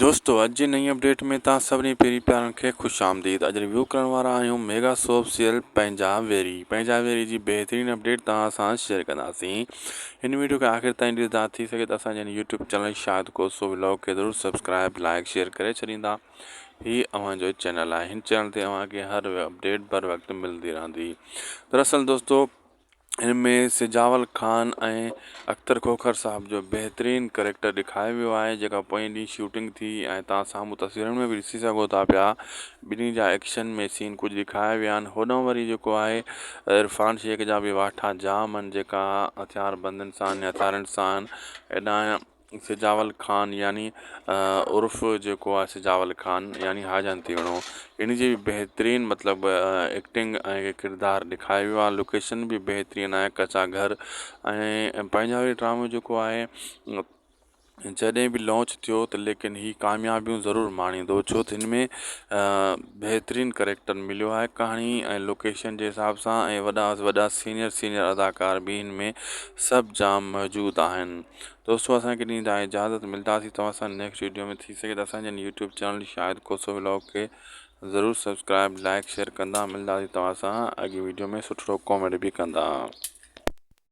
دوستو اڄ جي نئين اپڊيٽ ۾ توهان سڀني پيري پيارن کي خوش آمديد اڄ ريويو ڪرڻ وارا آهيون ميگا سوپ سيريل پنهنجا ويري پنهنجا ويري جي بهترين اپڊيٽ توهان سان شيئر ڪنداسين هن ويڊيو کي آخر تائين ڏسندا ٿي سگهي ته اسان جي YouTube channel Shahid Khoso vlog کي ضرور سبسڪرائب لائڪ شيئر ڪري ڇڏيندا هي اوهان جو چينل آهي هن چينل تي اوهان کي هر اپڊيٽ بر وقت ملندي رهندي دراصل دوستو هن ۾ سجاول خان ۽ اختر کوکر صاحب جو بهترين ڪريڪٽر ڏيکاريو ويو آهي جيڪا پوئين ڏينهن شوٽنگ ٿي ۽ توهان سامهون تصويرن ۾ به ڏسي سگهو ٿا پيا ٻنهي جا ايڪشن ۾ سين ڪجهه ڏيکاريا ويا آهن هوڏانهن وري جيڪو آهي عرفان شيخ جا به واٺا جام آهن جيڪا هٿيار بندن سان هٿيارن سان هيڏانهن سجاول خان يعني عرف جيڪو آهي سجاول خان يعني حاجن تيوڻو ان جي به بهترين مطلب ايڪٽنگ ۽ ڪردار ڏيکاريو ويو آهي لوڪيشن به بهترين آهي ڪچا گهر ۽ پنهنجا واري ڊرامو جيڪو آهي جڏهن به لانچ ٿيو ته ليڪن هي ڪاميابيون ضرور ماڻيندو ڇو ته هن ۾ بهترين ڪريڪٽر مليو آهي ڪهاڻي ۽ لوڪيشن جي حساب سان ۽ وڏا وڏا سينئر سينئر اداڪار به هن ۾ سڀ جام موجود آهن دوستو اسان کي ڏيندا اجازت ملداسين توهان سان نيڪسٽ ويڊيو ۾ ٿي سگهي ته اسان جي YouTube channel Shahid Khoso vlog کي ضرور سبسڪرائب لائڪ شيئر ڪندا ملداسين توهان سان اڳي ويڊيو ۾ سٺڙو ڪامينٽ به ڪندا.